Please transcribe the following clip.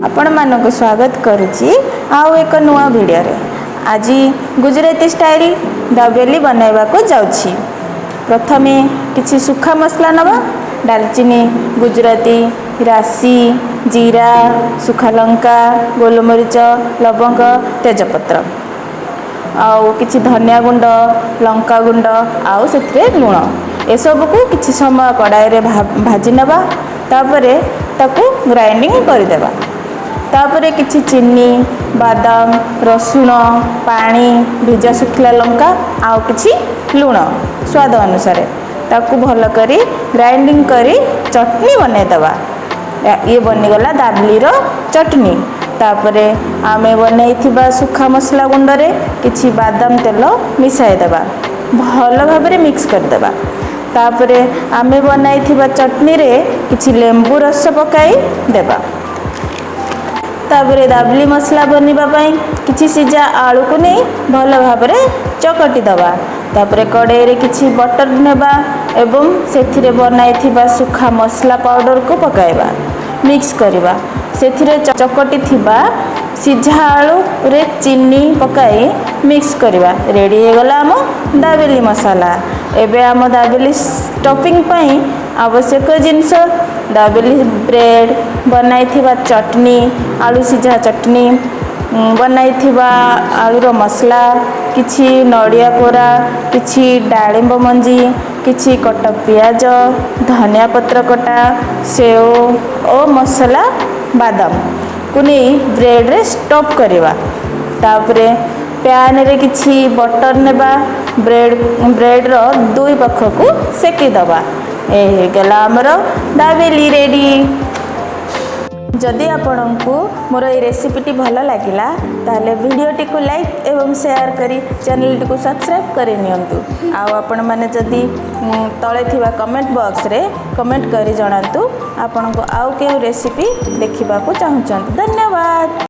ଆପଣମାନଙ୍କୁ ସ୍ୱାଗତ କରୁଛି ଆଉ ଏକ ନୂଆ ଭିଡ଼ିଓରେ। ଆଜି ଗୁଜୁରାତି ଷ୍ଟାଇଲ୍ ଦାବେଲି ବନାଇବାକୁ ଯାଉଛି। ପ୍ରଥମେ କିଛି ଶୁଖା ମସଲା ନେବା: ଡାଲଚିନି, ଗୁଜୁରାତି, ରାଶି, ଜିରା, ଶୁଖା ଲଙ୍କା, ଗୋଲମରିଚ, ଲବଙ୍ଗ, ତେଜପତ୍ର ଆଉ କିଛି ଧନିଆ ଗୁଣ୍ଡ, ଲଙ୍କା ଗୁଣ୍ଡ ଆଉ ସେଥିରେ ଲୁଣ। ଏସବୁକୁ କିଛି ସମୟ କଡ଼ାଇରେ ଭାଜି ନେବା। ତାପରେ ତାକୁ ଗ୍ରାଇଣ୍ଡିଙ୍ଗ କରିଦେବା। ତାପରେ କିଛି ଚିନି, ବାଦାମ, ରସୁଣ, ପାଣି, ଭିଜା ଶୁଖିଲା ଲଙ୍କା ଆଉ କିଛି ଲୁଣ ସ୍ୱାଦ ଅନୁସାରେ, ତାକୁ ଭଲ କରି ଗ୍ରାଇଣ୍ଡିଙ୍ଗ କରି ଚଟଣି ବନେଇଦେବା। ଇଏ ବନିଗଲା ଦାବଲିର ଚଟଣି। ତାପରେ ଆମେ ବନେଇଥିବା ଶୁଖା ମସଲା ଗୁଣ୍ଡରେ କିଛି ବାଦାମ ତେଲ ମିଶାଇ ଦେବା, ଭଲ ଭାବରେ ମିକ୍ସ କରିଦେବା। ତାପରେ ଆମେ ବନାଇଥିବା ଚଟଣିରେ କିଛି ଲେମ୍ବୁ ରସ ପକାଇ ଦେବା। ତାପରେ ଦାବଲି ମସଲା ବନିବା ପାଇଁ କିଛି ସିଝା ଆଳୁକୁ ନେଇ ଭଲ ଭାବରେ ଚକଟି ଦେବା। ତାପରେ କଡ଼େଇରେ କିଛି ବଟର ନେବା ଏବଂ ସେଥିରେ ବନାଇଥିବା ଶୁଖା ମସଲା ପାଉଡ଼ରକୁ ପକାଇବା, ମିକ୍ସ କରିବା। ସେଥିରେ ଚକଟି ଥିବା ସିଝା ଆଳୁରେ ଚିନି ପକାଇ ମିକ୍ସ କରିବା। ରେଡ଼ି ହେଇଗଲା ଆମ ଦାବେଲି ମସଲା। ଏବେ ଆମ ଦାବେଲି ଷ୍ଟଫିଂ ପାଇଁ ଆବଶ୍ୟକ ଜିନିଷ: ଦାବେଲି ବ୍ରେଡ଼, ବନାଇଥିବା ଚଟଣି, ଆଳୁ ସିଝା ଚଟଣି, ବନାଇଥିବା ଆଳୁର ମସଲା, କିଛି ନଡ଼ିଆ କୋରା, କିଛି ଡାଳିମ୍ବ ମଞ୍ଜି, କିଛି କଟା ପିଆଜ, ଧନିଆ ପତ୍ର କଟା, ସେଓ ଓ ମସଲା ବାଦାମକୁ ନେଇ ବ୍ରେଡ଼ରେ ଷ୍ଟଫ୍ କରିବା। ତାପରେ ପ୍ୟାନରେ କିଛି ବଟର ନେବା, ବ୍ରେଡ଼ର ଦୁଇ ପାଖକୁ ସେକିଦେବା। ଏ ହେଇଗଲା ଆମର ଦାବେଲି ରେଡ଼ି। ଯଦି ଆପଣଙ୍କୁ ମୋର ଏଇ ରେସିପିଟି ଭଲ ଲାଗିଲା, ତାହେଲେ ଭିଡ଼ିଓଟିକୁ ଲାଇକ୍ ଏବଂ ସେୟାର କରି ଚ୍ୟାନେଲଟିକୁ ସବସ୍କ୍ରାଇବ୍ କରି ନିଅନ୍ତୁ। ଆଉ ଆପଣମାନେ ଯଦି ତଳେ ଥିବା କମେଣ୍ଟ ବକ୍ସରେ କମେଣ୍ଟ କରି ଜଣାନ୍ତୁ, ଆପଣଙ୍କୁ ଆଉ କେଉଁ ରେସିପି ଦେଖିବାକୁ ଚାହୁଁଛନ୍ତି। ଧନ୍ୟବାଦ।